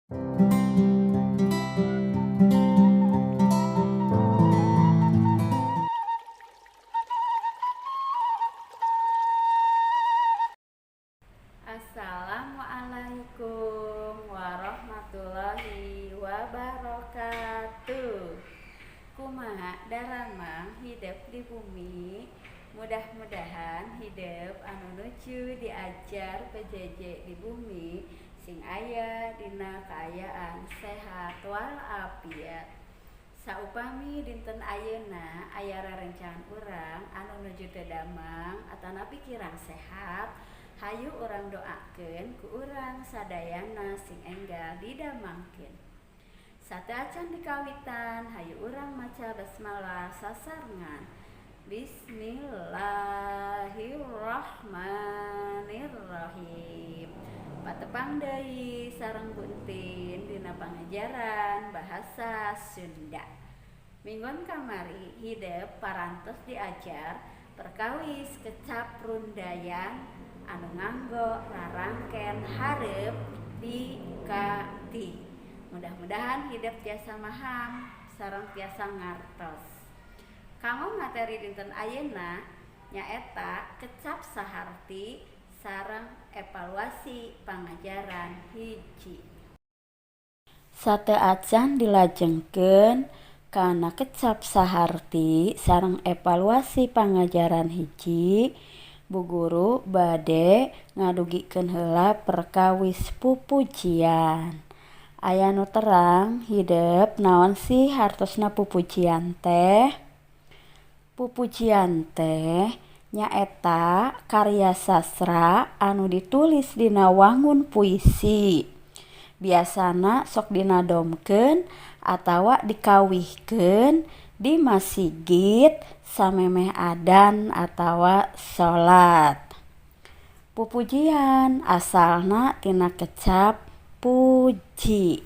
Assalamualaikum warahmatullahi wabarakatuh. Kumaha daramang hidep di bumi? Mudah-mudahan hidep anu nuju diajar PJJ di bumi sing aya dina kaayaan sehat walafiat. Saupami dinten ayeuna aya rerencangan urang anu nuju teu damang atanapi kirang sehat, hayu urang doakeun ku urang sadayana sing enggal didamangkeun. Sateuacan dikawitan, hayu urang maca basmalah sasarengan. Bismillahirrahmanirrahim. Patepang deui sareng Bu Entin dina pangajaran bahasa Sunda. Minggon kamari hidep parantos diajar perkawis kecap rundayan anu nganggo rarangken hareup di ka ti. Mudah-mudahan hidep tiasa maham sareng tiasa ngartos. Kanggo materi dinten ayeuna nyaeta kecap saharti sareng evaluasi pangajaran hiji. Sateuacan dilajengkeun kana kecap saharti sareng evaluasi pangajaran hiji, Bu Guru bade ngadugikeun heula perkawis pupujian. Aya nu terang hidep naon sih hartosna pupujian teh? Pupujian teh nyaeta karya sastra anu ditulis dina wangun puisi. Biasana sok dinadomkeun atawa dikawihkeun di masigit samemeh adan atawa salat. Pupujian asalna tina kecap puji.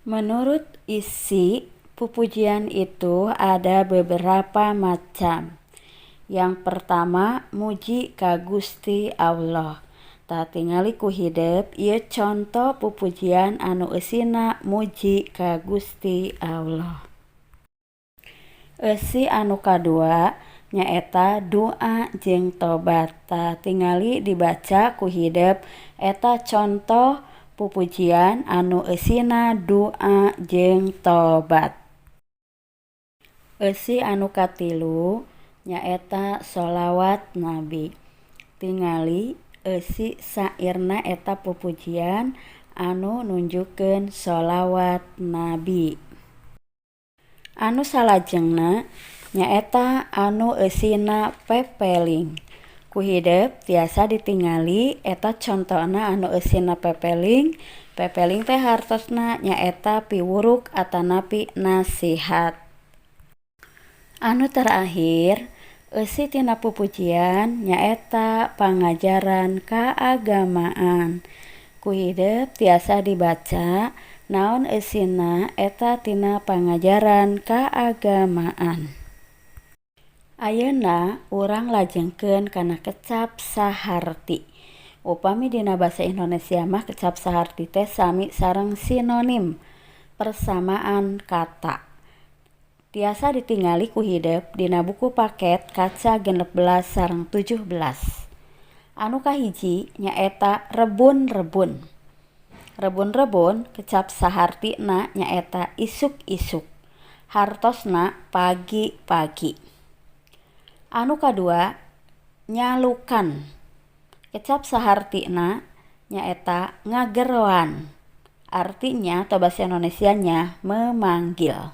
Menurut isi, pupujian itu ada beberapa macam. Yang pertama, muji ka Gusti Allah. Tah, tingali ku hidep ieu conto pupujian anu eusina muji ka Gusti Allah. Eusi anu kadua nyaeta doa jeung tobat. Tah, tingali dibaca ku hidep eta conto pupujian anu eusina doa jeung tobat. Eusi anu katilu nyaeta sholawat Nabi. Tingali eusi sairna eta pupujian anu nunjukkeun sholawat Nabi. Anu salajengna nyaeta anu eusina pepeling. Ku hidep tiasa ditingali eta contona anu eusina pepeling. Pepeling teh hartosna nyaeta piwuruk atanapi nasihat. Anu terakhir, eusi tina pupujian nyaeta pangajaran kaagamaan. Ku hidep tiasa dibaca naon eusina eta tina pangajaran kaagamaan. Ayeuna urang lajengkeun kana kecap saharti. Upami dina basa Indonesia mah kecap saharti teh sami sareng sinonim, persamaan kata. Tiasa ditingali ku hidep dina buku paket kaca 16 sareng 17. Anu kahiji nyaeta rebun-rebun. Rebun-rebun kecap sahartina nyaeta isuk-isuk. Hartosna pagi-pagi. Anu kadua, nyalukan. Kecap sahartina nyaeta ngageroan. Artinya atau bahasa Indonesianya memanggil.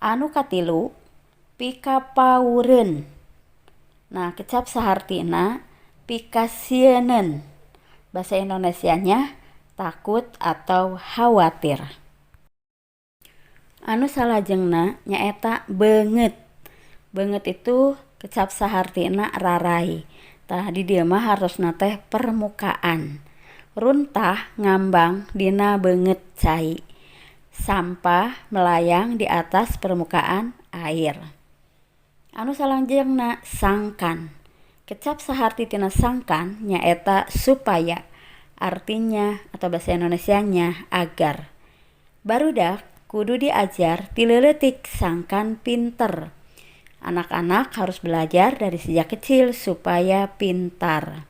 Anu katilu, pikapaureun. Nah, kecap sahartina pikasieuneun. Bahasa Indonesianya takut atau khawatir. Anu salajengna nyaeta beungeut. Beungeut itu kecap sahartina rarai. Tah, di dieu mah hartosna teh permukaan. Runtah ngambang dina beungeut cai. Sampah melayang di atas permukaan air. Anu salajengna sangkan. Kecap saharti tina sangkan nyaeta supaya. Artinya atau bahasa Indonesianya agar. Barudak kudu diajar ti leutik sangkan pinter. Anak-anak harus belajar dari sejak kecil supaya pintar.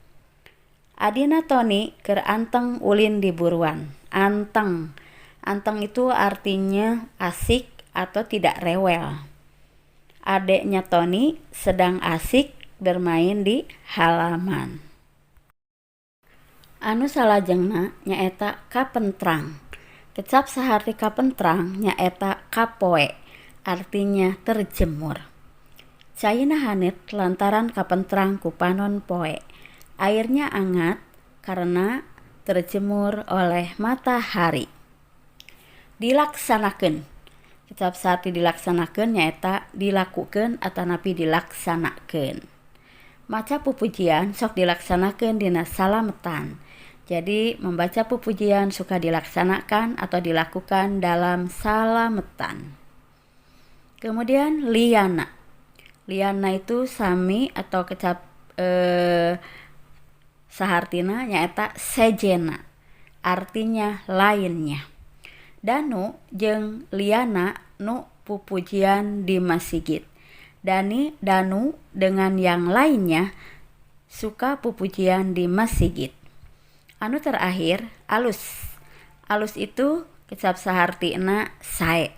Adina Toni keur anteng ulin di buruan. Anteng. Anteng itu artinya asik atau tidak rewel. Adeknya Toni sedang asik bermain di halaman. Anu salajengna nyaeta kapentrang. Kecap saharti kapentrang nyaeta kapoe, artinya terjemur. Caina haneut lantaran kapentrang ku panon poe. Airnya hangat karena terjemur oleh matahari. Dilaksanakeun. Kecap saharti dilaksanakeun nyaeta dilakukeun atanapi dilaksanakeun. Maca pupujian sok dilaksanakeun dina salametan. Jadi membaca pupujian suka dilaksanakan atau dilakukan dalam salametan. Kemudian liana. Liana itu sami atau kecap sahartina nyaeta sejenna, artinya lainnya. Danu jeung liana nu pupujian di masjid. Danu dengan yang lainnya suka pupujian di masjid. Anu terakhir alus. Alus itu kecap sahartina sae,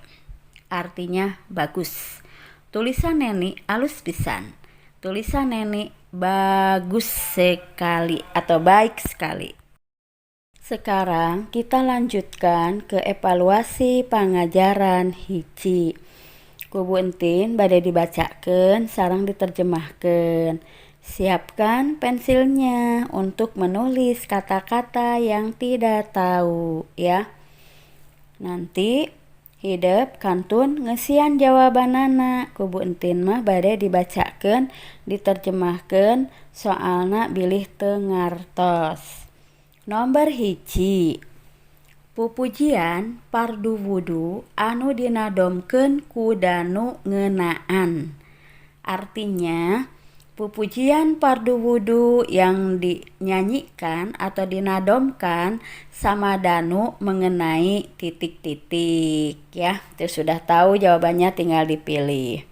artinya bagus. Tulisan Neni alus pisan. Tulisan Neni bagus sekali atau baik sekali. Sekarang kita lanjutkan ke evaluasi pangajaran hiji. Ku Bu Entin bade dibacakeun sareng diterjemahkeun. Siapkan pensilnya untuk menulis kata-kata yang tidak tahu ya. Nanti hidep kantun ngesian jawabanana. Ku Bu Entin mah bade dibacakeun, diterjemahkeun, soalna bilih teu ngartos. Nomor 1. Pupujian pardu wudu anu dinadomkeun ku Danu ngeunaan. Artinya, pupujian pardu wudu yang dinyanyikan atau dinadomkan sama Danu mengenai titik-titik ya. Itu sudah tahu jawabannya, tinggal dipilih.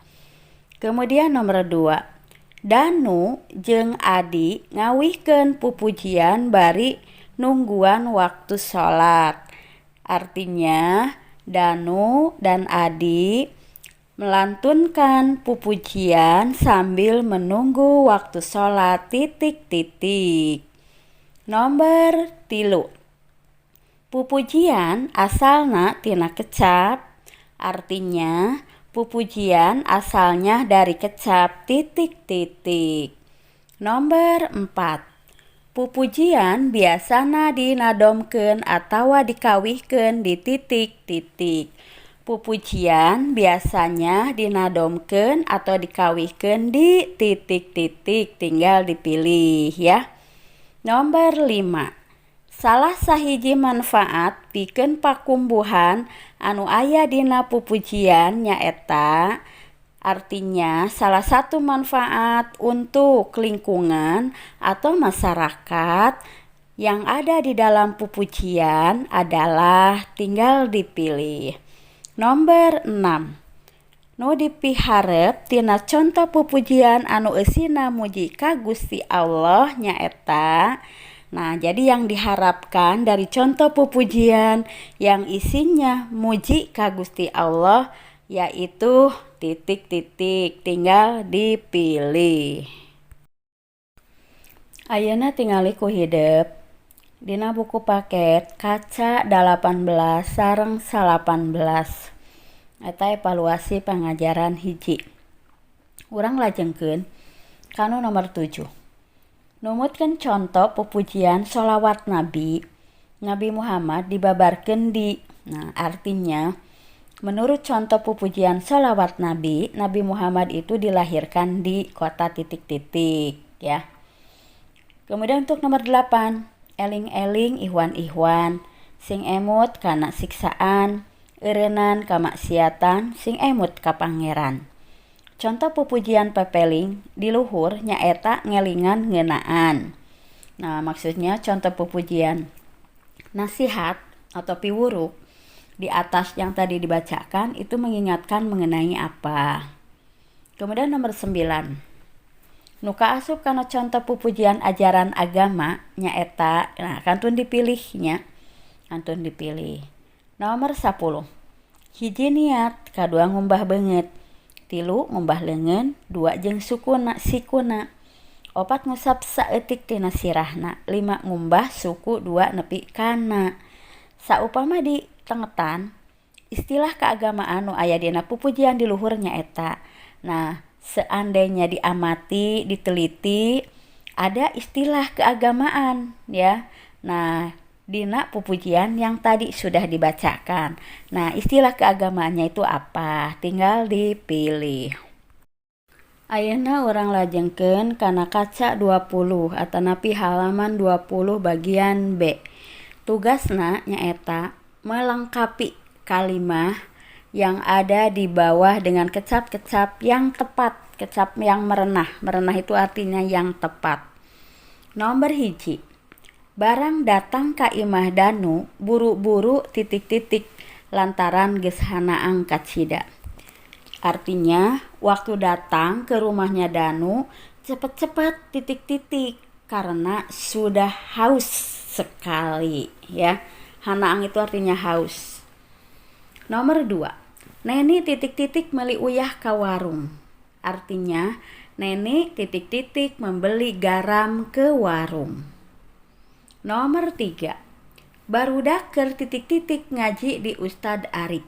Kemudian nomor 2. Danu jeung Adi ngawihkeun pupujian bari nungguan waktu sholat. Artinya, Danu dan Adi melantunkan pupujian sambil menunggu waktu sholat titik-titik. Nomor 3. Pupujian asalna tina kecap. Artinya, pupujian asalnya dari kecap titik-titik. Nomor 4. Pupujian biasana dinadomkeun atawa dikawihkeun di titik-titik. Pupujian biasanya dinadomkeun atau dikawihkeun di titik-titik, tinggal dipilih ya. Nomor 5. Salah sahiji manfaat pikeun pakumbuhan anu aya dina pupujian nyaeta, artinya salah satu manfaat untuk lingkungan atau masyarakat yang ada di dalam pupujian adalah, tinggal dipilih. Nomor 6. Nu dipiharep tina conto pupujian anu eusina muji ka Gusti Allah nyaeta. Nah, jadi yang diharapkan dari contoh pupujian yang isinya muji ka Gusti Allah yaitu titik-titik, tinggal dipilih. Ayeuna tingali ku hidep dina buku paket kaca 18 sareng 19. Eta evaluasi pangajaran 1. Urang lajengkeun kanu nomor 7. Numutkeun conto pupujian sholawat Nabi, Nabi Muhammad dibabarkeun di. Nah, artinya menurut contoh pupujian sholawat Nabi, Nabi Muhammad itu dilahirkan di kota titik-titik ya. Kemudian untuk nomor 8, eling-eling ihwan-ihwan, sing emut kana siksaan, eureunnan kamaksiatan, sing emut ka Pangeran. Contoh pupujian pepeling di luhur nyaeta ngelingan ngeunaan. Nah, maksudnya contoh pupujian nasihat atau piwuruk di atas yang tadi dibacakan itu mengingatkan mengenai apa. Kemudian nomor 9. Nu kaasup kana contoh pupujian ajaran agama nyaeta, nah kantun dipilihnya, kantun dipilih. Nomor 10. Hiji niat, kadua ngumbah beungeut, tilu ngumbah leungeun, dua jeung sukuna sikuna, opat ngusap saeutik tina sirahna, lima ngumbah suku dua nepi kana. Saupama di tengetan istilah keagamaan nu aya dina pupujian di luhur nyaeta. Nah, seandainya diamati, diteliti, ada istilah keagamaan ya. Nah, dina pupujian yang tadi sudah dibacakan. Nah, istilah keagamaannya itu apa? Tinggal dipilih. Ayeuna urang lajengkeun kana kaca 20 atanapi halaman 20 bagian B. Tugasna nyaeta melengkapi kalimah yang ada di bawah dengan kecap-kecap yang tepat, kecap yang merenah. Merenah itu artinya yang tepat. Nomor hiji, barang datang ka imah Danu buru-buru titik-titik lantaran geus hanaang kacida. Artinya waktu datang ke rumahnya Danu cepat-cepat titik-titik karena sudah haus sekali ya. Hanaang itu artinya haus. Nomor 2, Neni titik-titik meli uyah ka warung. Artinya Neni titik-titik membeli garam ke warung. Nomor 3, barudak keur titik-titik ngaji di Ustad Arif.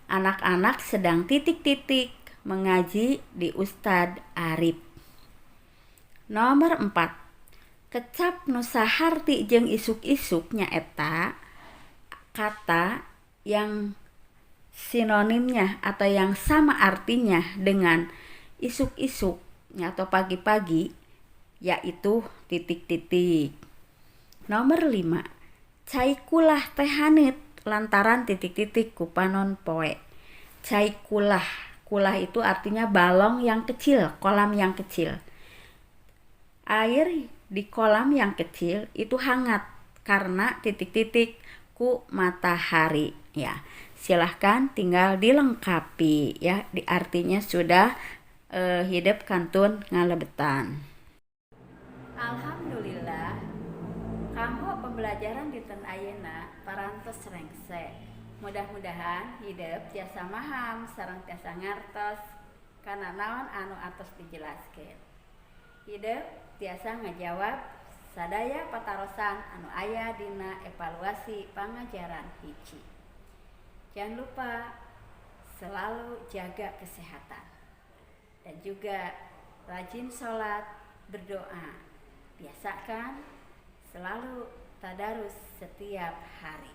Anak-anak sedang titik-titik mengaji di Ustad Arif. Nomor 4, kecap nu saharti jeung isuk-isuk nyaeta kata yang sinonimnya atau yang sama artinya dengan isuk-isuk atau pagi-pagi, yaitu titik-titik. Nomor 5, cai kulah teh haneut lantaran titik-titik ku panon poe. Cai kulah, kulah itu artinya balong yang kecil, kolam yang kecil. Air di kolam yang kecil itu hangat karena titik-titik ku matahari ya. Silahkan tinggal dilengkapi ya, di artinya sudah hidep kantun ngalebetan. Alhamdulillah kanggo pembelajaran dinten ayeuna parantos rengse. Mudah-mudahan hidep tiasa maham sareng tiasa ngartos kana naon anu atos dijelaskeun. Hidep tiasa ngajawab sadaya patarosan anu aya dina evaluasi pangajaran hiji. Jangan lupa selalu jaga kesehatan dan juga rajin sholat, berdoa. Biasakan selalu tadarus setiap hari.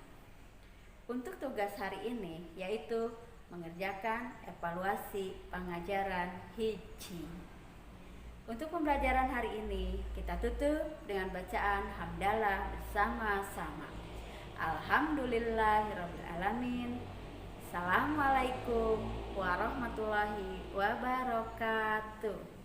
Untuk tugas hari ini yaitu mengerjakan evaluasi pengajaran hiji. Untuk pembelajaran hari ini kita tutup dengan bacaan hamdalah bersama-sama. Alhamdulillahirabbil alamin. Assalamualaikum warahmatullahi wabarakatuh.